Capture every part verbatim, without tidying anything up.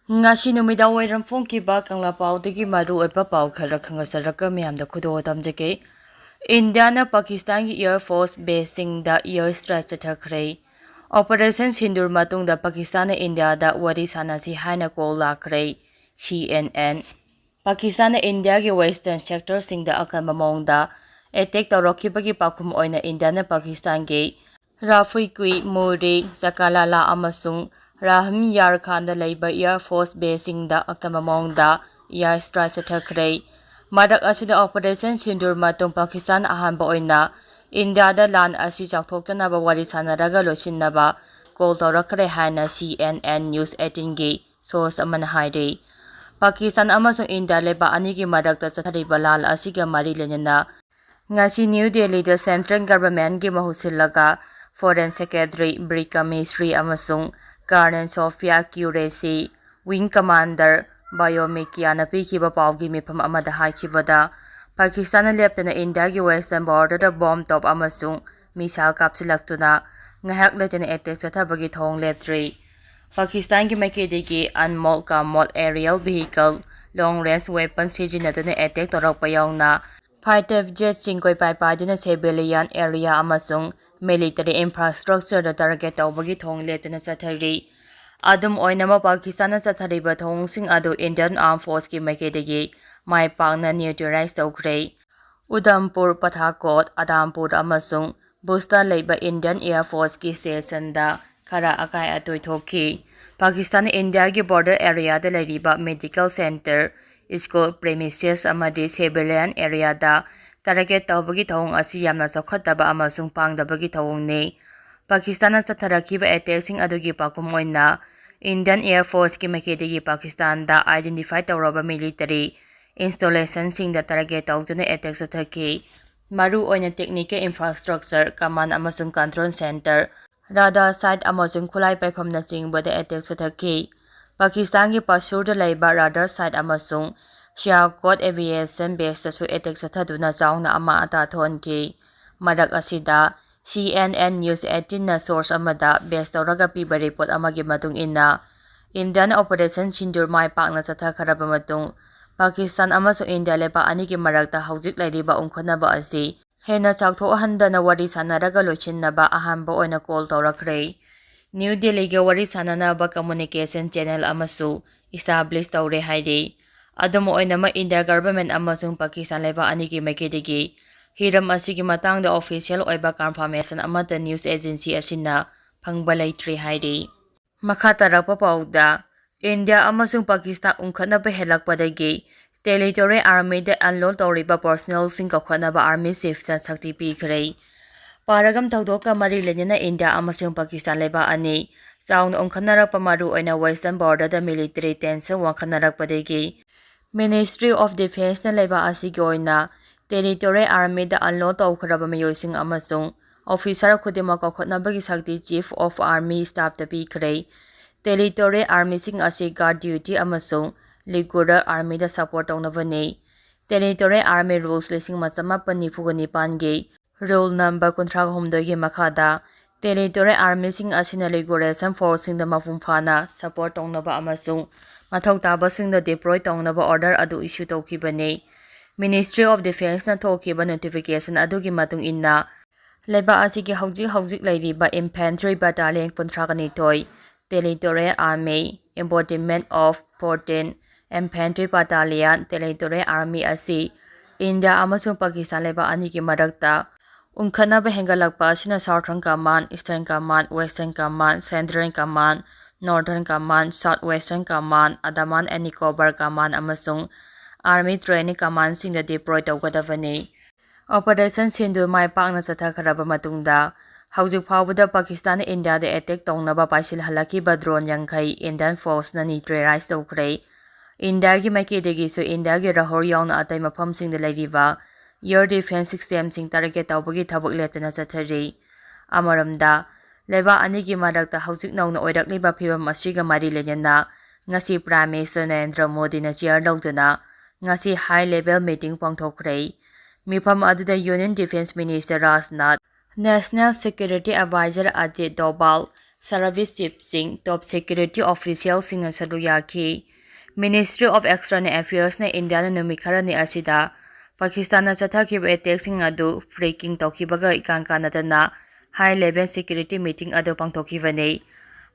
ꯉꯁꯤ ꯅꯨꯃꯤꯗꯥꯡ ꯋꯥꯏꯔꯝ ꯐꯣꯡꯈꯤꯕ ꯀꯪꯂꯥ ꯄꯥꯎꯗꯒꯤ ꯃꯔꯨ ꯑꯣꯏꯕ ꯄꯥꯎ ꯈꯔ ꯈꯪꯍꯟꯖꯔꯒ ꯃꯌꯥꯝꯗ ꯈꯨꯗꯣꯜ ꯇꯝꯖꯒꯦ꯫ ꯏꯟꯗꯤꯌꯥꯅ ꯄꯥꯀꯤꯁꯇꯥꯟꯒꯤ Air Force baseꯁꯤꯡꯗ air strike ꯆꯠꯊꯈ꯭ꯔꯦ꯫ Operation ꯁꯤꯟꯗꯨꯔ ꯃꯇꯨꯡꯗ ꯄꯥꯀꯤꯁꯇꯥꯟꯅ ꯏꯟꯗꯤꯌꯥꯗ ꯋꯥꯔꯤ ꯁꯥꯟꯅꯁꯤ ꯍꯥꯏꯅ call ꯂꯥꯛꯈ꯭ꯔꯦ꯫ C N N꯫ ꯄꯥꯀꯤꯁꯇꯥꯟꯅ ꯏꯟꯗꯤꯌꯥꯒꯤ western sectorꯁꯤꯡꯗ ꯑꯀꯟꯕ ꯃꯑꯣꯡꯗ attack ꯇꯧꯔꯛꯈꯤꯕꯒꯤ ꯄꯥꯎꯈꯨꯝ ꯑꯣꯏꯅ ꯏꯟꯗꯤꯌꯥꯅ ꯄꯥꯀꯤꯁꯇꯥꯟꯒꯤ ꯔꯥꯐꯤꯀꯨꯏ, ꯃꯨꯔꯤ, ꯆꯀꯥꯂꯥꯂꯥ ꯑꯃꯁꯨꯡ ꯔꯥꯍꯝ ꯌꯥꯔ ꯈꯥꯟꯗ ꯂꯩꯕ Air Force baseꯁꯤꯡꯗ ꯑꯀꯟꯕ ꯃꯑꯣꯡꯗ air strike ꯆꯠꯊꯈ꯭ꯔꯦ꯫ ꯃꯔꯛ ꯑꯁꯤꯗ Operation ꯁꯤꯟꯗꯨꯔ ꯃꯇꯨꯡ ꯄꯥꯀꯤꯁꯇꯥꯟ ꯑꯍꯥꯟꯕ ꯑꯣꯏꯅ ꯏꯟꯗꯤꯌꯥꯗ ꯂꯥꯟ ꯑꯁꯤ ꯆꯥꯎꯊꯣꯛꯇꯅꯕ ꯋꯥꯔꯤ ꯁꯥꯟꯅꯔꯒ ꯂꯣꯏꯁꯤꯟꯅꯕ call ꯇꯧꯔꯛꯈ꯭ꯔꯦ ꯍꯥꯏꯅ C N N News eighteenꯒꯤ source ꯑꯃꯅ ꯍꯥꯏꯔꯤ꯫ ꯄꯥꯀꯤꯁꯇꯥꯟ ꯑꯃꯁꯨꯡ ꯏꯟꯗꯤꯌꯥ ꯂꯩꯕꯥꯛ ꯑꯅꯤꯒꯤ ꯃꯔꯛꯇ ꯆꯠꯊꯔꯤꯕ ꯂꯥꯟ ꯑꯁꯤꯒ ꯃꯔꯤ ꯂꯩꯅꯅ ꯉꯁꯤ ꯅ꯭ꯌꯨ ꯗꯦꯜꯂꯤꯗ central governmentꯀꯤ ꯃꯍꯨꯠ ꯁꯤꯜꯂꯒ Foreign Secretary ꯕ꯭ꯔꯤꯀ ꯃꯤꯁ꯭ꯔꯤ ꯑꯃꯁꯨꯡ Colonel Sophia Qureshi, wing commander, Biyomikhiana ꯄꯤꯈꯤꯕ ꯄꯥꯎꯒꯤ ꯃꯤꯐꯝ ꯑꯃꯗ ꯍꯥꯏꯈꯤꯕꯗ, ꯄꯥꯀꯤꯁꯇꯥꯟꯅ ꯂꯦꯞꯇꯅ ꯏꯟꯗꯤꯌꯥꯒꯤ western borderꯗ bomb ꯇꯣꯞ ꯑꯃꯁꯨꯡ missile ꯀꯥꯞꯁꯤꯜꯂꯛꯇꯨꯅ ꯉꯥꯏꯍꯥꯛ ꯂꯩꯇꯅ attack ꯆꯠꯊꯕꯒꯤ ꯊꯧꯑꯣꯡ ꯂꯦꯞꯇ꯭ꯔꯤ꯫ ꯄꯥꯀꯤꯁꯇꯥꯟꯒꯤ ꯃꯥꯏꯀꯩꯗꯒꯤ unmanned ꯀ manned aerial vehicle, long range weapon ꯁꯤꯖꯤꯟꯅꯗꯨꯅ attack ꯇꯧꯔꯛꯄ ꯌꯥꯎꯅ fighter jetꯁꯤꯡ ꯀꯣꯏꯄꯥꯏ ꯄꯥꯏꯗꯨꯅ civilian area ꯑꯃꯁꯨꯡ military infrastructureꯗ target ꯇꯧꯕꯒꯤ ꯊꯧꯑꯣꯡ ꯂꯦꯞꯇꯅ ꯆꯠꯊꯔꯤ꯫ ꯑꯗꯨꯝ ꯑꯣꯏꯅꯃꯛ, ꯄꯥꯀꯤꯁꯇꯥꯟꯅ ꯆꯠꯊꯔꯤꯕ ꯊꯧꯑꯣꯡꯁꯤꯡ ꯑꯗꯨ Indian Armed Forceꯀꯤ ꯃꯥꯏꯀꯩꯗꯒꯤ ꯃꯥꯏ ꯄꯥꯛꯅ neutralize ꯇꯧꯈ꯭ꯔꯦ꯫ ꯎꯙꯝꯄꯨꯔ, ꯄꯊꯥꯀꯣꯠ, ꯑꯗꯥꯝꯄꯨꯔ ꯑꯃꯁꯨꯡ ꯕꯨꯁꯇ ꯂꯩꯕ Indian Air Forceꯀꯤ stationꯗ ꯈꯔ ꯑꯀꯥꯏ ꯑꯇꯣꯏ ꯊꯣꯛꯈꯤ꯫ ꯄꯥꯀꯤꯁꯇꯥꯟꯅ ꯏꯟꯗꯤꯌꯥꯒꯤ border areaꯗ ꯂꯩꯔꯤꯕ medical center, school premises ꯑꯃꯗꯤ civilian areaꯗ target ꯇꯧꯕꯒꯤ ꯊꯧꯑꯣꯡ ꯑꯁꯤ ꯌꯥꯝꯅ ꯆꯥꯎꯈꯠꯇꯕ ꯑꯃꯁꯨꯡ ꯄꯥꯡꯗꯕꯒꯤ ꯊꯧꯑꯣꯡꯅꯤ꯫ ꯄꯥꯀꯤꯁꯇꯥꯟꯅ ꯆꯠꯊꯔꯛꯈꯤꯕ attackꯁꯤꯡ ꯑꯗꯨꯒꯤ ꯄꯥꯎꯈꯨꯝ ꯑꯣꯏꯅ Indian Air Forceꯀꯤ ꯃꯥꯏꯀꯩꯗꯒꯤ ꯄꯥꯀꯤꯁꯇꯥꯟꯗ identify ꯇꯧꯔꯕ military installationꯁꯤꯡꯗ target ꯇꯧꯗꯨꯅ attack ꯆꯠꯊꯈꯤ꯫ ꯃꯔꯨꯑꯣꯏꯅ technical infrastructure, command ꯑꯃꯁꯨꯡ control center, radar site ꯑꯃꯁꯨꯡ ꯈꯨꯠꯂꯥꯏ ꯄꯥꯏꯐꯝꯅꯆꯤꯡꯕꯗ attack ꯆꯠꯊꯈꯤ꯫ ꯄꯥꯀꯤꯁꯇꯥꯟꯒꯤ ꯄꯁꯨꯔꯗ ꯂꯩꯕ radar site ꯑꯃꯁꯨꯡ Sialkot aviation baseꯇꯁꯨ attack ꯆꯠꯊꯗꯨꯅ ꯆꯥꯎꯅ ꯑꯃꯥꯡ ꯑꯇꯥ ꯊꯣꯛꯍꯟꯈꯤ꯫ ꯃꯔꯛ ꯑꯁꯤꯗ, C N N News eighteenꯅ source ꯑꯃꯗ base ꯇꯧꯔꯒ ꯄꯤꯕ report ꯑꯃꯒꯤ ꯃꯇꯨꯡ ꯏꯟꯅ, Indian Operation Sindoor ꯃꯥꯏ ꯄꯥꯛꯅ ꯆꯠꯊꯈ꯭ꯔꯕ ꯃꯇꯨꯡ, ꯄꯥꯀꯤꯁꯇꯥꯟ ꯑꯃꯁꯨꯡ ꯏꯟꯗꯤꯌꯥ ꯂꯩꯕꯥꯛ ꯑꯅꯤꯒꯤ ꯃꯔꯛꯇ ꯍꯧꯖꯤꯛ ꯂꯩꯔꯤꯕ ꯎꯪꯈꯠꯅꯕ ꯑꯁꯤ ꯍꯦꯟꯅ ꯆꯥꯎꯊꯣꯛꯍꯟꯗꯅ ꯋꯥꯔꯤ ꯁꯥꯟꯅꯔꯒ ꯂꯣꯏꯁꯤꯟꯅꯕ ꯑꯍꯥꯟꯕ ꯑꯣꯏꯅ ꯀꯣꯜ ꯇꯧꯔꯛꯈ꯭ꯔꯦ꯫ ꯅ꯭ꯌꯨ ꯗꯦꯜꯂꯤꯒ ꯋꯥꯔꯤ ꯁꯥꯟꯅꯅꯕ communication channel ꯑꯃꯁꯨ establish ꯇꯧꯔꯦ ꯍꯥꯏꯔꯤ꯫ ꯑꯗꯨꯝ ꯑꯣꯏꯅꯃꯛ, ꯏꯟꯗꯤꯌꯥ government ꯑꯃꯁꯨꯡ ꯄꯥꯀꯤꯁꯇꯥꯟ ꯂꯩꯕꯥꯛ ꯑꯅꯤꯒꯤ ꯃꯥꯏꯀꯩꯗꯒꯤ ꯍꯤꯔꯝ ꯑꯁꯤꯒꯤ ꯃꯇꯥꯡꯗ official ꯑꯣꯏꯕ confirmation ꯑꯃꯠꯇ news agency ꯑꯁꯤꯅ ꯐꯪꯕ ꯂꯩꯇ꯭ꯔꯤ ꯍꯥꯏꯔꯤ꯫ ꯃꯈꯥ ꯇꯥꯔꯛꯄ ꯄꯥꯎꯗ, ꯏꯟꯗꯤꯌꯥ ꯑꯃꯁꯨꯡ ꯄꯥꯀꯤꯁꯇꯥꯟ ꯎꯪꯈꯠꯅꯕ ꯍꯦꯜꯂꯛꯄꯗꯒꯤ territorial armyꯗ enroll ꯇꯧꯔꯤꯕ personnelꯁꯤꯡ ꯀꯧꯈꯠꯅꯕ army chiefꯇ ꯁꯛꯇꯤ ꯄꯤꯈ꯭ꯔꯦ꯫ ꯄꯥꯔꯒꯝ ꯊꯧꯗꯣꯛꯀ ꯃꯔꯤ ꯂꯩꯅꯅ ꯏꯟꯗꯤꯌꯥ ꯑꯃꯁꯨꯡ ꯄꯥꯀꯤꯁꯇꯥꯟ ꯂꯩꯕꯥꯛ ꯑꯅꯤ ꯆꯥꯎꯅ ꯎꯪꯈꯠꯅꯔꯛꯄ, ꯃꯔꯨꯑꯣꯏꯅ western borderꯗ military tension ꯋꯥꯡꯈꯠꯅꯔꯛꯄꯗꯒꯤ Ministry of Defenceꯅ ꯂꯩꯕꯥꯛ ꯑꯁꯤꯒꯤ ꯑꯣꯏꯅ territorial armyꯗ enroll ꯇꯧꯈ꯭ꯔꯕ ꯃꯤꯑꯣꯏꯁꯤꯡ ꯑꯃꯁꯨꯡ officer ꯈꯨꯗꯤꯡꯃꯛ ꯀꯧꯈꯠꯅꯕꯒꯤ ꯁꯛꯇꯤ Chief of Army Staffꯇ ꯄꯤꯈ꯭ꯔꯦ꯫ Territorial armyꯁꯤꯡ ꯑꯁꯤ guard duty ꯑꯃꯁꯨꯡ regular armyꯗ support ꯇꯧꯅꯕꯅꯤ꯫ Territorial Army Rules ꯂꯤꯁꯤꯡ ꯑꯃ ꯆꯃꯥꯄꯟ ꯅꯤꯐꯨꯒ ꯅꯤꯄꯥꯟꯒꯤ rule number ꯀꯨꯟꯊ꯭ꯔꯥ ꯍꯨꯝꯗꯣꯏꯒꯤ ꯃꯈꯥꯗ, territorial armyꯁꯤꯡ ꯑꯁꯤꯅ regulation forceꯁꯤꯡꯗ ꯃꯄꯨꯡ ꯐꯥꯅ support ꯇꯧꯅꯕ ꯑꯃꯁꯨꯡ ꯃꯊꯧ ꯇꯥꯕꯁꯤꯡꯗ deploy ꯇꯧꯅꯕ order ꯑꯗꯨ issue ꯇꯧꯈꯤꯕꯅꯤ꯫ Ministry of Defenceꯅ ꯊꯣꯛꯈꯤꯕ notification ꯑꯗꯨꯒꯤ ꯃꯇꯨꯡ ꯏꯟꯅ, ꯂꯩꯕꯥꯛ ꯑꯁꯤꯒꯤ ꯍꯧꯖꯤꯛ ꯍꯧꯖꯤꯛ ꯂꯩꯔꯤꯕ infantry battalion ꯀꯨꯟꯊ꯭ꯔꯥꯒ ꯅꯤꯊꯣꯏ, territorial army, embodiment of fourteen, infantry battalion, territorial army ꯑꯁꯤ ꯏꯟꯗꯤꯌꯥ ꯑꯃꯁꯨꯡ ꯄꯥꯀꯤꯁꯇꯥꯟ ꯂꯩꯕꯥꯛ ꯑꯅꯤꯒꯤ ꯃꯔꯛꯇ ꯎꯪꯈꯠꯅꯕ ꯍꯦꯟꯒꯠꯂꯛꯄ ꯑꯁꯤꯅ Southern Command, Eastern Command, Western Command, Central Command, Northern Command, South Western Command, Andaman and Nicobar Command ꯑꯃꯁꯨꯡ Army Training Commandꯁꯤꯡꯗ deploy ꯇꯧꯒꯗꯕꯅꯤ꯫ Operation ꯁꯤꯟꯗꯨꯔ ꯃꯥꯏ ꯄꯥꯛꯅ ꯆꯠꯊꯈ꯭ꯔꯕ ꯃꯇꯨꯡꯗ, ꯍꯧꯖꯤꯛ ꯐꯥꯎꯕꯗ ꯄꯥꯀꯤꯁꯇꯥꯟꯅ ꯏꯟꯗꯤꯌꯥꯗ attack ꯇꯧꯅꯕ ꯄꯥꯏꯁꯤꯜꯍꯜꯂꯛꯈꯤꯕ drone ꯌꯥꯡꯈꯩ Indian forceꯅ neutralize ꯇꯧꯈ꯭ꯔꯦ꯫ ꯏꯟꯗꯤꯌꯥꯒꯤ ꯃꯥꯏꯀꯩꯗꯒꯤꯁꯨ ꯏꯟꯗꯤꯌꯥꯒꯤ ꯔꯥꯍꯣꯔ ꯌꯥꯎꯅ ꯑꯇꯩ ꯃꯐꯝꯁꯤꯡꯗ ꯂꯩꯔꯤꯕ air defense systemꯁꯤꯡ target ꯇꯧꯕꯒꯤ ꯊꯕꯛ ꯂꯦꯞꯇꯅ ꯆꯠꯊꯔꯤ꯫ ꯑꯃꯔꯣꯝꯗ, ꯂꯩꯕꯥꯛ ꯑꯅꯤꯒꯤ ꯃꯔꯛꯇ ꯍꯧꯖꯤꯛ ꯅꯧꯅ ꯑꯣꯏꯔꯛꯂꯤꯕ ꯐꯤꯚꯝ ꯑꯁꯤꯒ ꯃꯔꯤ ꯂꯩꯅꯅ ꯉꯁꯤ Prime Minister ꯅꯔꯦꯟꯗ꯭ꯔ ꯃꯣꯗꯤꯅ chair ꯂꯧꯗꯨꯅ ꯉꯁꯤ high level meeting ꯄꯥꯡꯊꯣꯛꯈ꯭ꯔꯦ꯫ ꯃꯤꯐꯝ ꯑꯗꯨꯗ Union Defense Minister Rajnath, National Security Advisor Ajit ꯗꯣꯚꯥꯜ, service chiefꯁꯤꯡ, top security officialꯁꯤꯡꯅ ꯁꯔꯨꯛ ꯌꯥꯈꯤ꯫ Ministry of External Affairsꯅ ꯏꯟꯗꯤꯌꯥꯅ ꯅꯨꯃꯤꯠ ꯈꯔꯅꯤ ꯑꯁꯤꯗ ꯄꯥꯀꯤꯁꯇꯥꯟꯅ ꯆꯠꯊꯈꯤꯕ attackꯁꯤꯡ ꯑꯗꯨ breaking ꯇꯧꯈꯤꯕꯒ ꯏꯀꯥꯟ ꯀꯥꯟꯅꯗꯅ high level security meeting ꯑꯗꯨ ꯄꯥꯡꯊꯣꯛꯈꯤꯕꯅꯤ꯫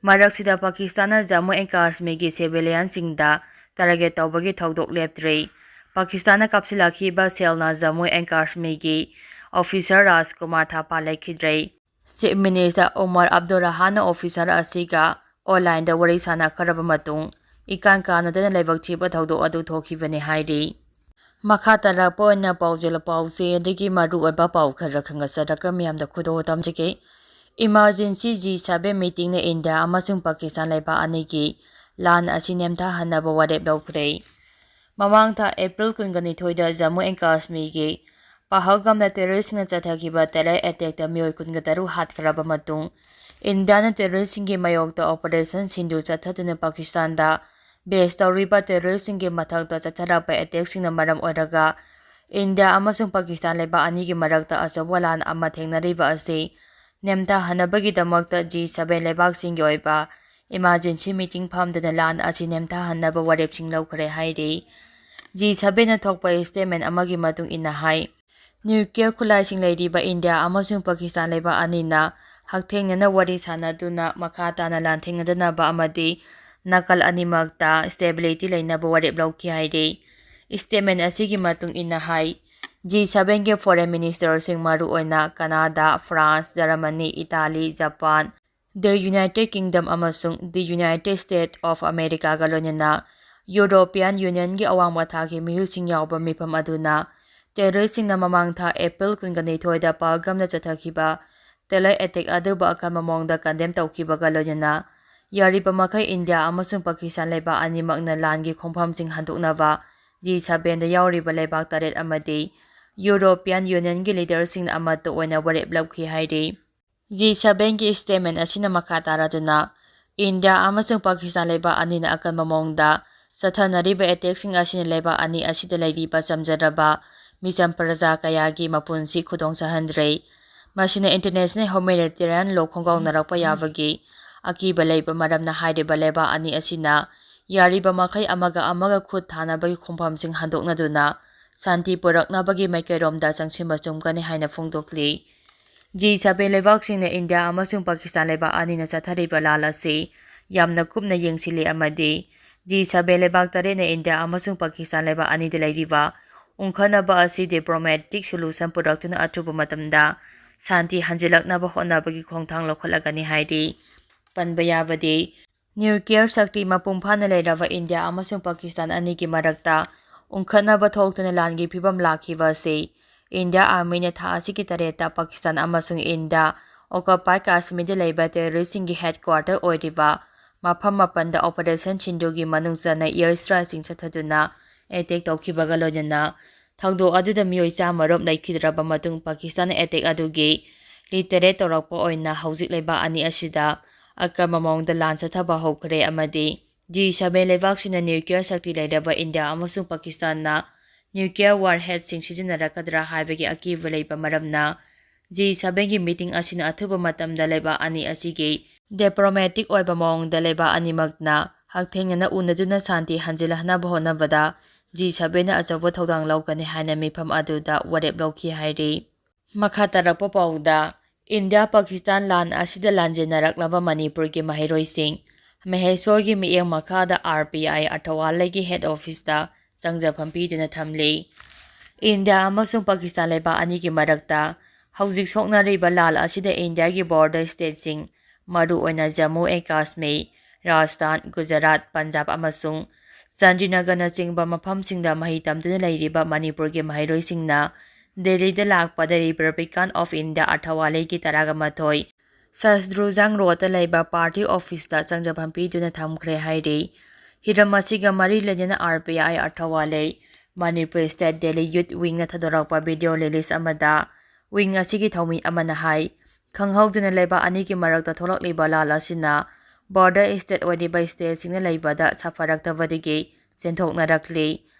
ꯃꯔꯛꯁꯤꯗ ꯄꯥꯀꯤꯁꯇꯥꯟꯅ ꯖꯝꯃꯨ ꯑꯦꯟ ꯀꯥꯁꯃꯤꯔꯒꯤ civilianꯁꯤꯡꯗ target ꯇꯧꯕꯒꯤ ꯊꯧꯗꯣꯛ ꯂꯦꯞꯇ꯭ꯔꯤ꯫ ꯄꯥꯀꯤꯁꯇꯥꯟꯅ ꯀꯥꯞꯁꯤꯜꯂꯛꯈꯤꯕ shellꯅ ꯖꯝꯃꯨ ꯑꯦꯟ ꯀꯥꯁꯃꯤꯔꯒꯤ officer ꯔꯥꯖꯀꯨꯃꯥꯔ ꯊꯥꯄꯥ ꯂꯩꯈꯤꯗ꯭ꯔꯦ꯫ Chief Minister Umar Abdul ꯔꯍꯥꯟꯅ officer ꯑꯁꯤꯒ onlineꯗ ꯋꯥꯔꯤ ꯁꯥꯟꯅꯈ꯭ꯔꯕ ꯃꯇꯨꯡ ꯏꯀꯥꯟ ꯀꯥꯟꯅꯗꯅ ꯂꯥꯏꯕꯛ ꯊꯤꯕ ꯊꯧꯗꯣꯛ ꯑꯗꯨ ꯊꯣꯛꯈꯤꯕꯅꯤ ꯍꯥꯏꯔꯤ꯫ ꯃꯈꯥ ꯇꯥꯔꯛꯄ ꯑꯣꯏꯅ ꯄꯥꯎꯖꯦꯜ ꯄꯥꯎꯆꯦ ꯑꯗꯒꯤ ꯃꯔꯨꯑꯣꯏꯕ ꯄꯥꯎ ꯈꯔ ꯈꯪꯒꯠꯆꯔꯒ ꯃꯤꯌꯥꯝꯗ ꯈꯨꯗꯣꯜ ꯇꯝꯖꯒꯦ꯫ Emergency G seven meetingꯅ ꯏꯟꯗꯤꯌꯥ ꯑꯃꯁꯨꯡ ꯄꯥꯀꯤꯁꯇꯥꯟ ꯂꯩꯕꯥꯛ ꯑꯅꯤꯒꯤ ꯂꯥꯟ ꯑꯁꯤ ꯅꯦꯝꯊꯍꯟꯅꯕ ꯋꯥꯔꯦꯞ ꯂꯧꯈ꯭ꯔꯦ꯫ ꯃꯃꯥꯡ ꯊꯥ April ꯀꯨꯟꯒ ꯅꯤꯊꯣꯏꯗ ꯖꯝꯃꯨ ꯑꯦꯟ ꯀꯥꯁꯃꯤꯔꯒꯤ ꯄꯍꯜꯒꯥꯝꯗ terroristꯁꯤꯡꯅ ꯆꯠꯊꯈꯤꯕ terror attackꯇ ꯃꯤꯑꯣꯏ ꯀꯨꯟꯒ ꯇꯔꯨꯛ ꯍꯥꯠꯈ꯭ꯔꯕ ꯃꯇꯨꯡ, ꯏꯟꯗꯤꯌꯥꯅ terroristꯁꯤꯡꯒꯤ ꯃꯥꯌꯣꯛꯇ Operation Sindoor ꯆꯠꯊꯗꯨꯅ ꯄꯥꯀꯤꯁꯇꯥꯟꯗ base ꯇꯧꯔꯤꯕ terroristꯁꯤꯡꯒꯤ ꯃꯊꯛꯇ ꯆꯠꯊꯔꯛꯄ attackꯁꯤꯡꯅ ꯃꯔꯝ ꯑꯣꯏꯔꯒ ꯏꯟꯗꯤꯌꯥ ꯑꯃꯁꯨꯡ ꯄꯥꯀꯤꯁꯇꯥꯟ ꯂꯩꯕꯥꯛ ꯑꯅꯤꯒꯤ ꯃꯔꯛꯇ ꯑꯆꯧꯕ ꯂꯥꯟ ꯑꯃ ꯊꯦꯡꯅꯔꯤꯕ ꯑꯁꯤ ꯅꯦꯝꯊꯍꯟꯅꯕꯒꯤꯗꯃꯛꯇ G seven ꯂꯩꯕꯥꯛꯁꯤꯡꯒꯤ ꯑꯣꯏꯕ emergency meeting ꯐꯝꯗꯨꯅ ꯂꯥꯟ ꯑꯁꯤ ꯅꯦꯝꯊꯍꯟꯅꯕ ꯋꯥꯔꯦꯞꯁꯤꯡ ꯂꯧꯈ꯭ꯔꯦ ꯍꯥꯏꯔꯤ꯫ G sevenꯅ ꯊꯣꯛꯄ statement ꯑꯃꯒꯤ ꯃꯇꯨꯡ ꯏꯟꯅ ꯍꯥꯏ, nuclear ꯈꯨꯠꯂꯥꯏꯁꯤꯡ ꯂꯩꯔꯤꯕ ꯏꯟꯗꯤꯌꯥ ꯑꯃꯁꯨꯡ ꯄꯥꯀꯤꯁꯇꯥꯟ ꯂꯩꯕꯥꯛ ꯑꯅꯤꯅ ꯍꯛꯊꯦꯡꯅꯅ ꯋꯥꯔꯤ ꯁꯥꯟꯅꯗꯨꯅ ꯃꯈꯥ ꯇꯥꯅ ꯂꯥꯟꯊꯦꯡꯅꯗꯅꯕ ꯑꯃꯗꯤ ꯅꯥꯀꯜ ꯑꯅꯤꯃꯛꯇ stability ꯂꯩꯅꯕ ꯋꯥꯔꯦꯞ ꯂꯧꯈꯤ ꯍꯥꯏꯔꯤ꯫ Statement ꯑꯁꯤꯒꯤ ꯃꯇꯨꯡ ꯏꯟꯅ ꯍꯥꯏ, G sevenꯒꯤ foreign ministerꯁꯤꯡ ꯃꯔꯨꯑꯣꯏꯅ Canada, France, Germany, Italy, Japan, the United Kingdom ꯑꯃꯁꯨꯡ the United States of Americaꯒ ꯂꯣꯏꯅꯅ European Unionꯒꯤ ꯑꯋꯥꯡꯕ ꯊꯥꯛꯀꯤ ꯃꯤꯍꯨꯠꯁꯤꯡ ꯌꯥꯎꯕ ꯃꯤꯐꯝ ꯑꯗꯨꯅ terroristꯁꯤꯡꯅ ꯃꯃꯥꯡ ꯊꯥ April ꯀꯨꯟꯒ ꯅꯤꯊꯣꯏꯗ ꯄꯍꯜꯒꯥꯝꯗ ꯆꯠꯊꯈꯤꯕ terror attack ꯑꯗꯨꯕꯨ ꯑꯀꯟꯕ ꯃꯑꯣꯡꯗ condemn ꯇꯧꯈꯤꯕꯒ ꯂꯣꯏꯅꯅ ꯌꯥꯔꯤꯕ ꯃꯈꯩ ꯏꯟꯗꯤꯌꯥ ꯑꯃꯁꯨꯡ ꯄꯥꯀꯤꯁꯇꯥꯟ ꯂꯩꯕꯥꯛ ꯑꯅꯤꯃꯛꯅ ꯂꯥꯟꯒꯤ ꯈꯣꯡꯐꯝꯁꯤꯡ ꯍꯟꯗꯣꯛꯅꯕ G sevenꯗ ꯌꯥꯎꯔꯤꯕ ꯂꯩꯕꯥꯛ ꯇꯔꯦꯠ ꯑꯃꯗꯤ European Unionꯒꯤ leaderꯁꯤꯡꯅ ꯑꯃꯠꯇ ꯑꯣꯏꯅ ꯋꯥꯔꯦꯞ ꯂꯧꯈꯤ ꯍꯥꯏꯔꯤ꯫ G sevenꯒꯤ statement ꯑꯁꯤꯅ ꯃꯈꯥ ꯇꯥꯔꯗꯨꯅ, ꯏꯟꯗꯤꯌꯥ ꯑꯃꯁꯨꯡ ꯄꯥꯀꯤꯁꯇꯥꯟ ꯂꯩꯕꯥꯛ ꯑꯅꯤꯅ ꯑꯀꯟꯕ ꯃꯑꯣꯡꯗ ꯆꯠꯊꯅꯔꯤꯕ attackꯁꯤꯡ ꯑꯁꯤꯅ ꯂꯩꯕꯥꯛ ꯑꯅꯤ ꯑꯁꯤꯗ ꯂꯩꯔꯤꯕ ꯆꯝꯖꯔꯕ ꯃꯤꯆꯝ ꯄ꯭ꯔꯖꯥ ꯀꯌꯥꯒꯤ ꯃꯄꯨꯟꯁꯤ ꯈꯨꯗꯣꯡ ꯆꯥꯍꯟꯗ꯭ꯔꯦ꯫ ꯃꯁꯤꯅ International Humanitarian Law ꯈꯣꯡꯒꯥꯎꯅꯔꯛꯄ ꯌꯥꯕꯒꯤ ꯑꯀꯤꯕ ꯂꯩꯕ ꯃꯔꯝꯅ ꯍꯥꯏꯔꯤꯕ ꯂꯩꯕꯥꯛ ꯑꯅꯤ ꯑꯁꯤꯅ ꯌꯥꯔꯤꯕ ꯃꯈꯩ ꯑꯃꯒ ꯑꯃꯒ ꯈꯨꯠ ꯊꯥꯅꯕꯒꯤ ꯈꯣꯡꯐꯝꯁꯤꯡ ꯍꯟꯗꯣꯛꯅꯗꯨꯅ ꯁꯥꯟꯇꯤ ꯄꯨꯔꯛꯅꯕꯒꯤ ꯃꯥꯏꯀꯩꯔꯣꯝꯗ ꯆꯪꯁꯤꯟꯕ ꯆꯨꯝꯒꯅꯤ ꯍꯥꯏꯅ ꯐꯣꯡꯗꯣꯛꯂꯤ꯫ ꯖꯤ ꯁꯚꯦꯟ ꯂꯩꯕꯥꯛꯁꯤꯡꯅ ꯏꯟꯗꯤꯌꯥ ꯑꯃꯁꯨꯡ ꯄꯥꯀꯤꯁꯇꯥꯟ ꯂꯩꯕꯥꯛ ꯑꯅꯤꯅ ꯆꯠꯊꯔꯤꯕ ꯂꯥꯟ ꯑꯁꯤ ꯌꯥꯝꯅ ꯀꯨꯞꯅ ꯌꯦꯡꯁꯤꯜꯂꯤ ꯑꯃꯗꯤ ꯖꯤ ꯁꯚꯦꯟ ꯂꯩꯕꯥꯛ ꯇꯔꯦꯠꯅ ꯏꯟꯗꯤꯌꯥ ꯑꯃꯁꯨꯡ ꯄꯥꯀꯤꯁꯇꯥꯟ ꯂꯩꯕꯥꯛ ꯑꯅꯤꯗ ꯂꯩꯔꯤꯕ ꯎꯪꯈꯠꯅꯕ ꯑꯁꯤ diplomatic solution ꯄꯨꯔꯛꯇꯨꯅ ꯑꯊꯨꯕ ꯃꯇꯝꯗ ꯁꯥꯟꯇꯤ ꯍꯟꯖꯤꯜꯂꯛꯅꯕ ꯍꯣꯠꯅꯕꯒꯤ ꯈꯣꯡꯊꯥꯡ ꯂꯧꯈꯠꯂꯒꯅꯤ ꯍꯥꯏꯔꯤ꯫ ꯄꯟꯕ ꯌꯥꯕꯗꯤ, nuclear ꯁꯛꯇꯤ ꯃꯄꯨꯡ ꯐꯥꯅ ꯂꯩꯔꯕ ꯏꯟꯗꯤꯌꯥ ꯑꯃꯁꯨꯡ ꯄꯥꯀꯤꯁꯇꯥꯟ ꯑꯅꯤꯒꯤ ꯃꯔꯛꯇ ꯎꯪꯈꯠꯅꯕ ꯊꯣꯛꯇꯨꯅ ꯂꯥꯟꯒꯤ ꯐꯤꯚꯝ ꯂꯥꯛꯈꯤꯕ ꯑꯁꯤ ꯏꯟꯗꯤꯌꯥ armyꯅ ꯊꯥ ꯑꯁꯤꯒꯤ ꯇꯔꯦꯠꯇ ꯄꯥꯀꯤꯁꯇꯥꯟ ꯑꯃꯁꯨꯡ ꯏꯟꯗꯤꯌꯥ occupied ꯀꯥꯁꯃꯤꯔꯗ ꯂꯩꯕ terroristꯁꯤꯡꯒꯤ headquarter ꯑꯣꯏꯔꯤꯕ ꯃꯐꯝ ꯃꯥꯄꯟꯗ Operation ꯁꯤꯟꯗꯨꯔꯒꯤ ꯃꯅꯨꯡ ꯆꯟꯅ air strikeꯁꯤꯡ ꯆꯠꯊꯗꯨꯅ attack ꯇꯧꯈꯤꯕꯒ ꯂꯣꯏꯅꯅ ꯊꯧꯗꯣꯛ ꯑꯗꯨꯗ ꯃꯤꯑꯣꯏ ꯆꯥꯝꯃ ꯔꯣꯝ ꯂꯩꯈꯤꯗ꯭ꯔꯕ ꯃꯇꯨꯡ ꯄꯥꯀꯤꯁꯇꯥꯟꯅ attack ꯑꯗꯨꯒꯤ retaliate ꯇꯧꯔꯛꯄ ꯑꯣꯏꯅ ꯍꯧꯖꯤꯛ ꯂꯩꯕꯥꯛ ꯑꯅꯤ ꯑꯁꯤꯗ ꯑꯀꯟꯕ ꯃꯑꯣꯡꯗ ꯂꯥꯟ ꯆꯠꯊꯕ ꯍꯧꯈ꯭ꯔꯦ ꯑꯃꯗꯤ ꯖꯤ ꯁꯚꯦꯟ ꯂꯩꯕꯥꯛꯁꯤꯡꯅ nuclear ꯁꯛꯇꯤ ꯂꯩꯔꯕ ꯏꯟꯗꯤꯌꯥ ꯑꯃꯁꯨꯡ ꯄꯥꯀꯤꯁꯇꯥꯟꯅ nuclear warheadꯁꯤꯡ ꯁꯤꯖꯤꯟꯅꯔꯛꯀꯗ꯭ꯔꯥ ꯍꯥꯏꯕꯒꯤ ꯑꯀꯤꯕ ꯂꯩꯕ ꯃꯔꯝꯅ ꯖꯤ ꯁꯚꯦꯟꯒꯤ meeting ꯑꯁꯤꯅ ꯑꯊꯨꯕ ꯃꯇꯝꯗ ꯂꯩꯕꯥꯛ ꯑꯅꯤ ꯑꯁꯤꯒꯤ diplomatic ꯑꯣꯏꯕ ꯃꯑꯣꯡꯗ ꯂꯩꯕꯥꯛ ꯑꯅꯤꯃꯛꯅ ꯍꯛꯊꯦꯡꯅꯅ ꯎꯅꯗꯨꯅ ꯁꯥꯟꯇꯤ ꯍꯟꯖꯤꯜꯍꯟꯅꯕ ꯍꯣꯠꯅꯕꯗ ꯖꯤ ꯁꯚꯦꯟꯅ ꯑꯆꯧꯕ ꯊꯧꯗꯥꯡ ꯂꯧꯒꯅꯤ ꯍꯥꯏꯅ ꯃꯤꯐꯝ ꯑꯗꯨꯗ ꯋꯥꯔꯦꯞ ꯂꯧꯈꯤ ꯍꯥꯏꯔꯤ꯫ ꯃꯈꯥ ꯇꯥꯔꯛꯄ ꯄꯥꯎꯗ, ꯏꯟꯗꯤꯌꯥ ꯄꯥꯀꯤꯁꯇꯥꯟ ꯂꯥꯟ ꯑꯁꯤꯗ ꯂꯥꯟꯖꯦꯟꯅꯔꯛꯂꯕ ꯃꯅꯤꯄꯨꯔꯒꯤ ꯃꯍꯩꯔꯣꯏꯁꯤꯡ ꯃꯍꯦꯁꯣꯔꯒꯤ ꯃꯤꯠꯌꯦꯡ ꯃꯈꯥꯗ ꯑꯥꯔ ꯄꯤ ꯑꯥꯏ ꯑꯊꯧꯋꯥꯂꯩꯒꯤ head officeꯇ ꯆꯪꯖꯐꯝ ꯄꯤꯗꯨꯅ ꯊꯝꯂꯤ꯫ ꯏꯟꯗꯤꯌꯥ ꯑꯃꯁꯨꯡ ꯄꯥꯀꯤꯁꯇꯥꯟ ꯂꯩꯕꯥꯛ ꯑꯅꯤꯒꯤ ꯃꯔꯛꯇ ꯍꯧꯖꯤꯛ ꯁꯣꯛꯅꯔꯤꯕ ꯂꯥꯟ ꯑꯁꯤꯗ ꯏꯟꯗꯤꯌꯥꯒꯤ border stateꯁꯤꯡ, ꯃꯔꯨꯑꯣꯏꯅ ꯖꯝꯃꯨ and ꯀꯥꯁꯃꯤꯔ, ꯔꯥꯖꯁꯊꯥꯟ, ꯒꯨꯖꯔꯥꯠ, ꯄꯟꯖꯥꯕ ꯑꯃꯁꯨꯡ ꯆꯥꯟꯗꯤꯅꯒꯔꯅꯆꯤꯡꯕ ꯃꯐꯝꯁꯤꯡꯗ ꯃꯍꯩ ꯇꯝꯗꯨꯅ ꯂꯩꯔꯤꯕ ꯃꯅꯤꯄꯨꯔꯒꯤ ꯃꯍꯩꯔꯣꯏꯁꯤꯡꯅ ꯗꯦꯜꯂꯤꯗ ꯂꯥꯛꯄꯗ Republic of India ꯑꯊꯧꯋꯥꯂꯩꯒꯤ ꯇꯔꯥꯒ ꯃꯥꯊꯣꯏ ꯁꯁꯗ꯭ꯔꯨꯖꯥꯡ ꯔꯣꯗꯇ ꯂꯩꯕ party officeꯇ ꯆꯪꯖꯐꯝ ꯄꯤꯗꯨꯅ ꯊꯝꯈ꯭ꯔꯦ ꯍꯥꯏꯔꯤ꯫ ꯍꯤꯔꯝ ꯑꯁꯤꯒ ꯃꯔꯤ ꯂꯩꯅꯅ R P I Athawale Manipur State Delhi Youth Wingꯅ ꯊꯥꯗꯣꯔꯛꯄ video release ꯑꯃꯗ wing ꯑꯁꯤꯒꯤ ꯊꯧꯃꯤ ꯑꯃꯅ ꯍꯥꯏ, ꯈꯪꯍꯧꯗꯅ ꯂꯩꯕꯥꯛ ꯑꯅꯤꯒꯤ ꯃꯔꯛꯇ ꯊꯣꯛꯂꯛꯂꯤꯕ ꯂꯥꯟ ꯑꯁꯤꯅ border state ꯑꯣꯏꯔꯤꯕ stateꯁꯤꯡꯅ ꯂꯩꯕꯗ ꯁꯥꯐꯔꯛꯇꯕꯗꯒꯤ ꯆꯦꯟꯊꯣꯛꯅꯔꯛꯂꯤ꯫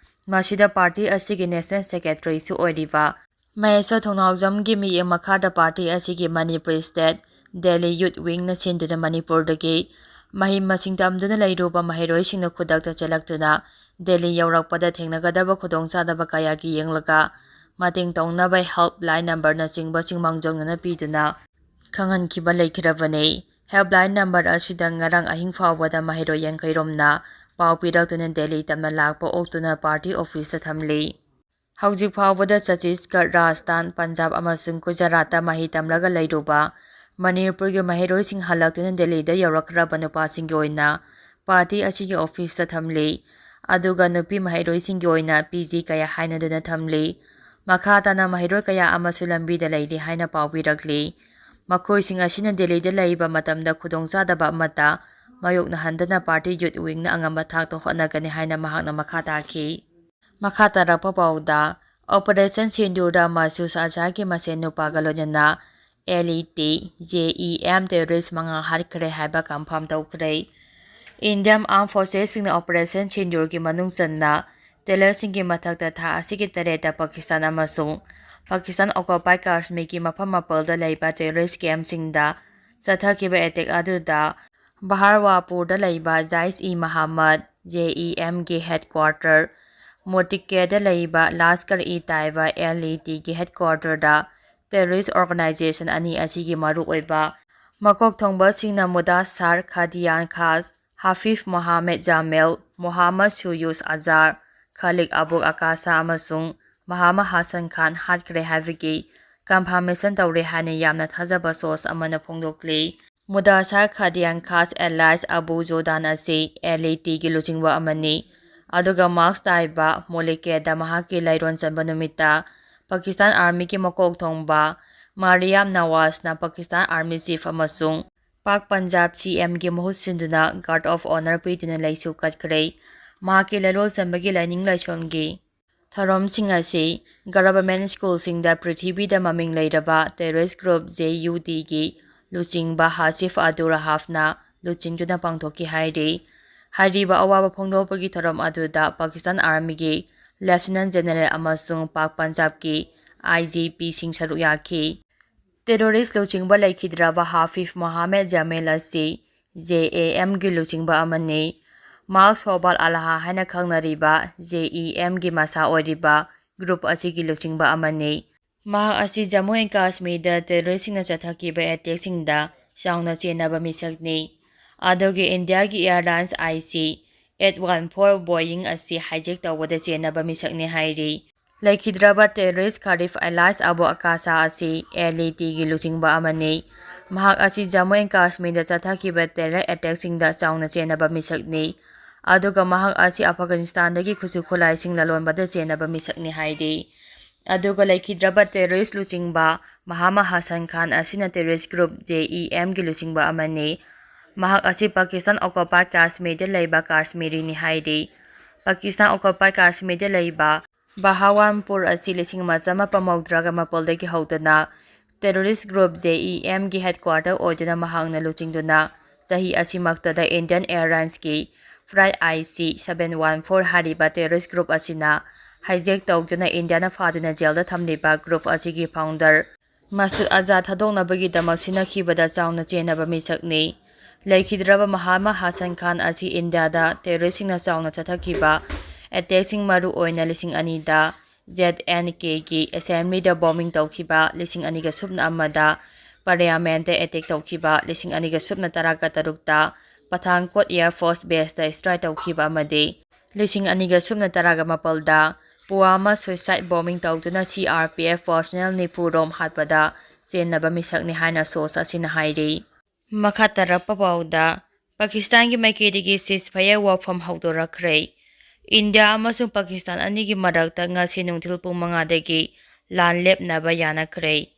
ꯃꯁꯤꯗ party ꯑꯁꯤꯒꯤ national secretaryꯁꯨ ꯑꯣꯏꯔꯤꯕ ꯃꯍꯦꯁ꯭ꯋꯔ ꯊꯣꯡꯅꯥꯎꯖꯝꯒꯤ ꯃꯤꯠꯌꯦꯡ ꯃꯈꯥꯗ party ꯑꯁꯤꯒꯤ Manipur State Delhi Youth Wingꯅ ꯁꯤꯟꯗꯨꯅ ꯃꯅꯤꯄꯨꯔꯗꯒꯤ ꯃꯍꯩ ꯃꯁꯤꯡ ꯇꯝꯗꯨꯅ ꯂꯩꯔꯨꯕ ꯃꯍꯩꯔꯣꯏꯁꯤꯡꯅ ꯈꯨꯗꯛꯇ ꯆꯦꯜꯂꯛꯇꯨꯅ ꯗꯦꯜꯂꯤ ꯌꯧꯔꯛꯄꯗ ꯊꯦꯡꯅꯒꯗꯕ ꯈꯨꯗꯣꯡꯆꯥꯗꯕ ꯀꯌꯥꯒꯤ ꯌꯦꯡꯂꯒ ꯃꯇꯦꯡ ꯇꯧꯅꯕ helpline numberꯅꯆꯤꯡꯕꯁꯤꯡ ꯃꯥꯡꯖꯧꯅꯅ ꯄꯤꯗꯨꯅ ꯈꯪꯍꯟꯈꯤꯕ ꯂꯩꯈ꯭ꯔꯕꯅꯤ꯫ Helpline number ꯑꯁꯤꯗ ꯉꯔꯥꯡ ꯑꯍꯤꯡ ꯐꯥꯎꯕꯗ ꯃꯍꯩꯔꯣꯏ ꯌꯥꯡꯈꯩ ꯔꯣꯝꯅ ꯄꯥꯎ ꯄꯤꯔꯛꯇꯨꯅ ꯗꯦꯜꯂꯤ ꯇꯝꯅ ꯂꯥꯛꯄ ꯑꯣꯛꯇꯨꯅ party officeꯇ ꯊꯝꯂꯤ꯫ ꯍꯧꯖꯤꯛ ꯐꯥꯎꯕꯗ ꯆꯇꯤꯁꯒꯔ, ꯔꯥꯖꯁꯊꯥꯟ, ꯄꯟꯖꯥꯕ ꯑꯃꯁꯨꯡ ꯒꯨꯖꯔꯥꯠꯇ ꯃꯍꯩ ꯇꯝꯂꯒ ꯂꯩꯔꯨꯕ ꯃꯅꯤꯄꯨꯔꯒꯤ ꯃꯍꯩꯔꯣꯏꯁꯤꯡ ꯍꯜꯂꯛꯇꯨꯅ ꯗꯦꯜꯂꯤꯗ ꯌꯧꯔꯛꯈ꯭ꯔꯕ ꯅꯨꯄꯥꯁꯤꯡꯒꯤ ꯑꯣꯏꯅ party ꯑꯁꯤꯒꯤ officeꯇ ꯊꯝꯂꯤ꯫ ꯑꯗꯨꯒ ꯅꯨꯄꯤ ꯃꯍꯩꯔꯣꯏꯁꯤꯡꯒꯤ ꯑꯣꯏꯅ PG ꯀꯌꯥ ꯍꯥꯏꯅꯗꯨꯅ ꯊꯝꯂꯤ꯫ ꯃꯈꯥ ꯇꯥꯅ ꯃꯍꯩꯔꯣꯏ ꯀꯌꯥ ꯑꯃꯁꯨ ꯂꯝꯕꯤꯗ ꯂꯩꯔꯤ ꯍꯥꯏꯅ ꯄꯥꯎ ꯄꯤꯔꯛꯂꯤ꯫ ꯃꯈꯣꯏꯁꯤꯡ ꯑꯁꯤꯅ ꯗꯦꯜꯂꯤꯗ ꯂꯩꯕ ꯃꯇꯝꯗ ꯈꯨꯗꯣꯡꯆꯥꯗꯕ ꯑꯃꯠꯇ ꯃꯥꯌꯣꯛꯅꯍꯟꯗꯅ party Youth Wingꯅ ꯑꯉꯝꯕ ꯊꯥꯛꯇ ꯍꯣꯠꯅꯒꯅꯤ ꯍꯥꯏꯅ ꯃꯍꯥꯛꯅ ꯃꯈꯥ ꯇꯥꯈꯤ꯫ ꯃꯈꯥ ꯇꯥꯔꯛꯄ ꯄꯥꯎꯗ, Operation ꯁꯤꯟꯗꯨꯔꯗ ꯃꯁꯨꯗ ꯑꯖꯍꯔꯒꯤ ꯃꯁꯦꯟ ꯅꯨꯄꯥꯒ ꯂꯣꯏꯅꯅ LET, JEM terrorist ꯃꯉꯥ ꯍꯥꯠꯈ꯭ꯔꯦ ꯍꯥꯏꯕ confirm ꯇꯧꯈ꯭ꯔꯦ꯫ Indian Armed Forcesꯁꯤꯡꯅ Operation ꯁꯤꯟꯗꯨꯔꯒꯤ ꯃꯅꯨꯡ ꯆꯟꯅ terroristꯁꯤꯡꯒꯤ ꯃꯊꯛꯇ ꯊꯥ ꯑꯁꯤꯒꯤ ꯇꯔꯦꯠꯇ ꯄꯥꯀꯤꯁꯇꯥꯟ ꯑꯃꯁꯨꯡ ꯄꯥꯀꯤꯁꯇꯥꯟ occupied ꯀꯥꯁꯃꯤꯔꯒꯤ ꯃꯐꯝ ꯃꯥꯄꯜꯗ ꯂꯩꯕ terrorist campꯁꯤꯡꯗ ꯆꯠꯊꯈꯤꯕ attack ꯑꯗꯨꯗ ꯕꯍꯥꯋꯜꯄꯨꯔꯗ ꯂꯩꯕ ꯖꯥꯏꯁ-ꯏ-ꯃꯍꯥꯃꯗ, JEMꯒꯤ headquarter, ꯃꯣꯇꯤꯀꯦꯗ ꯂꯩꯕ ꯂꯥꯁꯀꯔ-ꯏ-ꯇꯥꯏꯕ, LETꯒꯤ headquarterꯗ terrorist organization ꯑꯅꯤ ꯑꯁꯤꯒꯤ ꯃꯔꯨꯑꯣꯏꯕ ꯃꯀꯣꯛ ꯊꯣꯡꯕꯁꯤꯡꯅ ꯃꯨꯗꯥꯁꯥꯔ ꯈꯥꯗꯤꯌꯥꯟ ꯈꯥꯁ, ꯍꯥꯐꯤꯐ ꯃꯣꯍꯥꯃꯦꯗ ꯖꯥꯃꯦꯜ, ꯃꯣꯍꯥꯃꯗ ꯁꯨꯌꯨꯁ ꯑꯖꯥꯔ, ꯈꯥꯂꯤꯗ ꯑꯕꯨ ꯑꯀꯥꯁꯥ ꯑꯃꯁꯨꯡ ꯃꯣꯍꯥꯃꯗ ꯍꯥꯁꯟ ꯈꯥꯟ ꯍꯥꯠꯈ꯭ꯔꯦ ꯍꯥꯏꯕꯒꯤ confirmation ꯇꯧꯔꯦ ꯍꯥꯏꯅ ꯌꯥꯝꯅ ꯊꯥꯖꯕ source ꯑꯃꯅ ꯐꯣꯡꯗꯣꯛꯂꯤ꯫ ꯃꯨꯗꯥꯁꯥꯔ ꯈꯥꯗꯤꯌꯥꯟ ꯈꯥꯁ alias ꯑꯕꯨ ꯖꯣꯗꯥꯟ ꯑꯁꯤ LETꯒꯤ ꯂꯨꯆꯤꯡꯕ ꯑꯃꯅꯤ꯫ ꯑꯗꯨꯒ mask ꯇꯥꯏꯕ ꯃꯣꯂꯤꯀꯦꯗ ꯃꯍꯥꯛꯀꯤ ꯂꯥꯏꯔꯣꯟ ꯆꯟꯕ ꯅꯨꯃꯤꯠꯇ ꯄꯥꯀꯤꯁꯇꯥꯟ Armyꯒꯤ ꯃꯀꯣꯛ ꯊꯣꯡꯕ ꯃꯥꯔꯤꯌꯥꯝ ꯅꯋꯥꯖꯅ ꯄꯥꯀꯤꯁꯇꯥꯟ Army Chief ꯑꯃꯁꯨꯡ ꯄꯥꯛ ꯄꯟꯖꯥꯕ CMꯒꯤ ꯃꯍꯨꯠ ꯁꯤꯟꯗꯨꯅ Guard of Honour ꯄꯤꯗꯨꯅ ꯂꯩꯁꯨ ꯀꯠꯈ꯭ꯔꯦ꯫ ꯃꯍꯥꯛꯀꯤ ꯂꯩꯔꯣꯜ ꯆꯟꯕꯒꯤ ꯂꯥꯏꯅꯤꯡ ꯂꯥꯏꯁꯣꯟꯒꯤ ꯊꯧꯔꯝꯁꯤꯡ ꯑꯁꯤ government schoolꯁꯤꯡꯗ ꯄ꯭ꯔꯤꯊꯤꯕꯤꯗ ꯃꯃꯤꯡ ꯂꯩꯔꯕ terrorist group JUDꯒꯤ ꯂꯨꯆꯤꯡꯕ ꯍꯥꯁꯤꯐ ꯑꯗꯨ ꯔꯍꯥꯐꯅ ꯂꯨꯆꯤꯡꯗꯨꯅ ꯄꯥꯡꯊꯣꯛꯈꯤ ꯍꯥꯏꯔꯤ꯫ ꯍꯥꯏꯔꯤꯕ ꯑꯋꯥꯕ ꯐꯣꯡꯗꯣꯛꯄꯒꯤ ꯊꯧꯔꯝ ꯑꯗꯨꯗ ꯄꯥꯀꯤꯁꯇꯥꯟ Armyꯒꯤ Lieutenant General ꯑꯃꯁꯨꯡ ꯄꯥꯛ ꯄꯟꯖꯥꯕꯀꯤ I G Pꯁꯤꯡ ꯁꯔꯨꯛ ꯌꯥꯈꯤ꯫ ꯇꯦꯔꯣꯔꯤꯁ ꯂꯨꯆꯤꯡꯕ ꯂꯩꯈꯤꯗ꯭ꯔꯕ ꯍꯥꯐꯤꯐ ꯃꯣꯍꯥꯃꯦꯗ ꯖꯃꯦꯜ ꯑꯁꯤ J A Mꯒꯤ ꯂꯨꯆꯤꯡꯕ ꯑꯃꯅꯤ꯫ ꯃꯍꯥꯛ ꯁꯣꯕꯥꯜ ꯑꯜꯍꯥ ꯍꯥꯏꯅ ꯈꯪꯅꯔꯤꯕ J E Mꯒꯤ ꯃꯁꯥ ꯑꯣꯏꯔꯤꯕ ꯒ꯭ꯔꯨꯞ ꯑꯁꯤꯒꯤ ꯂꯨꯆꯤꯡꯕ ꯑꯃꯅꯤ꯫ ꯃꯍꯥꯛ ꯑꯁꯤ ꯖꯝꯃꯨ ꯑꯦꯟ ꯀꯥꯁꯃꯤꯔꯗ ꯇꯦꯔꯣꯔꯤꯁꯁꯤꯡꯅ ꯆꯠꯊꯈꯤꯕ ꯑꯦꯇꯦꯛꯁꯤꯡꯗ ꯆꯥꯎꯅ ꯆꯦꯟꯅꯕ ꯃꯤꯁꯛꯅꯤ꯫ ꯑꯗꯨꯒ ꯏꯟꯗꯤꯌꯥꯒꯤ ꯑꯦꯌꯥꯔꯂꯥꯏꯟꯁ I C eight one four Boeing ꯑꯁꯤ ꯍꯥꯏꯖꯦꯛ ꯇꯧꯕꯗ ꯆꯦꯟꯅꯕ ꯃꯤꯁꯛꯅꯤ ꯍꯥꯏꯔꯤ꯫ ꯂꯩꯈꯤꯗ꯭ꯔꯕ ꯇꯦꯔꯣꯔꯤꯁ ꯈꯥꯔꯤꯐ ꯑꯦꯂꯥꯏꯁ ꯑꯕꯨ ꯑꯀꯥꯁꯥ ꯑꯁꯤ L E Tꯒꯤ ꯂꯨꯆꯤꯡꯕ ꯑꯃꯅꯤ꯫ ꯃꯍꯥꯛ ꯑꯁꯤ ꯖꯝꯃꯨ ꯑꯦꯟ ꯀꯥꯁꯃꯤꯔꯗ ꯆꯠꯊꯈꯤꯕ ꯇꯦꯔꯣꯔ ꯑꯦꯇꯦꯛꯁꯤꯡꯗ ꯆꯥꯎꯅ ꯆꯦꯟꯅꯕ ꯃꯤꯁꯛꯅꯤ꯫ ꯑꯗꯨꯒ ꯃꯍꯥꯛ ꯑꯁꯤ ꯑꯐꯒꯥꯅꯤꯁꯇꯥꯟꯗꯒꯤ ꯈꯨꯠꯁꯨ ꯈꯨꯠꯂꯥꯏꯁꯤꯡ ꯂꯂꯣꯟꯕꯗ ꯆꯦꯟꯅꯕ ꯃꯤꯁꯛꯅꯤ ꯍꯥꯏꯔꯤ꯫ ꯑꯗꯨꯒ ꯂꯩꯈꯤꯗ꯭ꯔꯕ ꯇꯦꯔꯣꯔꯤꯁ ꯂꯨꯆꯤꯡꯕ ꯃꯍꯥꯃꯗ ꯍꯁꯟ ꯈꯥꯟ ꯑꯁꯤꯅ ꯇꯦꯔꯣꯔꯤꯁ ꯒ꯭ꯔꯨꯞ J E Mꯒꯤ ꯂꯨꯆꯤꯡꯕ ꯑꯃꯅꯤ꯫ ꯃꯍꯥꯛ ꯑꯁꯤ ꯄꯥꯀꯤꯁꯇꯥꯟ ꯑꯣꯀꯨꯄꯥꯏ ꯀꯥꯁꯃꯤꯔꯗ ꯂꯩꯕ ꯀꯥꯁꯃꯤꯔꯤꯅꯤ ꯍꯥꯏꯔꯤ꯫ ꯄꯥꯀꯤꯁꯇꯥꯟ ꯑꯣꯀꯨꯄꯥꯏ ꯀꯥꯁꯃꯤꯔꯗ ꯂꯩꯕ ꯕꯍꯥꯋꯥꯟꯄꯨꯔ ꯑꯁꯤ ꯂꯤꯁꯤꯡ ꯑꯃ ꯆꯃꯥꯄꯟ ꯃꯧꯗ꯭ꯔꯥꯒ ꯃꯥꯄꯜꯗꯒꯤ ꯍꯧꯗꯨꯅ ꯇꯦꯔꯣꯔꯤꯁ ꯒ꯭ꯔꯨꯞ J E Mꯒꯤ ꯍꯦꯗꯀ꯭ꯋꯥꯇꯔ ꯑꯣꯏꯗꯨꯅ ꯃꯍꯥꯛꯅ ꯂꯨꯆꯤꯡꯗꯨꯅ ꯆꯍꯤ ꯑꯁꯤꯃꯛꯇꯗ ꯏꯟꯗꯤꯌꯟ ꯑꯦꯌꯔꯂꯥꯏꯟꯁꯀꯤ flight I C seven one four ꯍꯥꯏꯔꯤꯕ ꯇꯦꯔꯣꯔꯤꯁ ꯒ꯭ꯔꯨꯞ ꯑꯁꯤꯅ ꯍꯥꯏꯖꯦꯛ ꯇꯧꯗꯨꯅ ꯏꯟꯗꯤꯌꯥꯅ ꯐꯥꯗꯨꯅ ꯖꯦꯜꯗ ꯊꯝꯂꯤꯕ ꯒ꯭ꯔꯨꯞ ꯑꯁꯤꯒꯤ ꯐꯥꯎꯟꯗꯔ ꯃꯁꯨꯗ ꯑꯖꯥꯗ ꯊꯥꯗꯣꯛꯅꯕꯒꯤꯗꯃꯛ ꯁꯤꯟꯅꯈꯤꯕꯗ ꯆꯥꯎꯅ ꯆꯦꯟꯅꯕ ꯃꯤꯁꯛꯅꯤ꯫ ꯂꯩꯈꯤꯗ꯭ꯔꯕ ꯃꯍꯥꯃꯗ ꯍꯁꯟ ꯈꯥꯟ ꯑꯁꯤ ꯏꯟꯗꯤꯌꯥꯗ ꯇꯦꯔꯣꯔꯤꯁꯁꯤꯡꯅ ꯆꯥꯎꯅ ꯆꯠꯊꯈꯤꯕ ꯑꯦꯇꯦꯛꯁꯤꯡ ꯃꯔꯨ ꯑꯣꯏꯅ ꯂꯤꯁꯤꯡ ꯑꯅꯤꯗ J N Kꯒꯤ ꯑꯦꯁꯦꯝꯕ꯭ꯂꯤꯗ ꯕꯣꯝꯕꯤꯡ ꯇꯧꯈꯤꯕ, ꯂꯤꯁꯤꯡ ꯑꯅꯤꯒ ꯁꯨꯞꯅ ꯑꯃꯗ ꯄꯥꯔꯂꯤꯌꯥꯃꯦꯟꯠꯇ ꯑꯦꯇꯦꯛ ꯇꯧꯈꯤꯕ, ꯂꯤꯁꯤꯡ ꯑꯅꯤꯒ ꯁꯨꯞꯅ ꯇꯔꯥꯒ ꯇꯔꯨꯛꯇ ꯄꯊꯥꯟꯀꯣꯠ ꯑꯦꯌꯔ ꯐꯣꯔꯁ ꯕꯦꯁꯇ ꯁ꯭ꯇ꯭ꯔꯥꯏꯛ ꯇꯧꯈꯤꯕ ꯑꯃꯗꯤ ꯂꯤꯁꯤꯡ ꯑꯅꯤꯒ ꯁꯨꯞꯅ ꯇꯔꯥꯒ ꯃꯥꯄꯜꯗ ꯄꯨꯋꯥꯃꯥ ꯁꯨꯏꯁꯥꯏꯗ ꯕꯣꯝꯕꯤꯡ ꯇꯧꯗꯨꯅ C R P F personal ꯅꯤꯐꯨ ꯔꯣꯝ ꯍꯥꯠꯄꯗ ꯆꯦꯟꯅꯕ ꯃꯤꯁꯛꯅꯤ ꯍꯥꯏꯅ ꯁꯣꯔꯁ ꯑꯁꯤꯅ ꯍꯥꯏꯔꯤ꯫ ꯃꯈꯥ ꯇꯥꯔꯛꯄ ꯄꯥꯎꯗ, ꯄꯥꯀꯤꯁꯇꯥꯟꯒꯤ ꯃꯥꯏꯀꯩꯗꯒꯤ ceasefire ꯋꯥꯐꯝ ꯍꯧꯗꯣꯔꯛꯈ꯭ꯔꯦ꯫ ꯏꯟꯗꯤꯌꯥ ꯑꯃꯁꯨꯡ ꯄꯥꯀꯤꯁꯇꯥꯟ ꯑꯅꯤꯒꯤ ꯃꯔꯛꯇ ꯉꯁꯤ ꯅꯨꯡꯊꯤꯜ ꯄꯨꯡ ꯃꯉꯥꯗꯒꯤ ꯂꯥꯟ ꯂꯦꯞꯅꯕ ꯌꯥꯅꯈ꯭ꯔꯦ꯫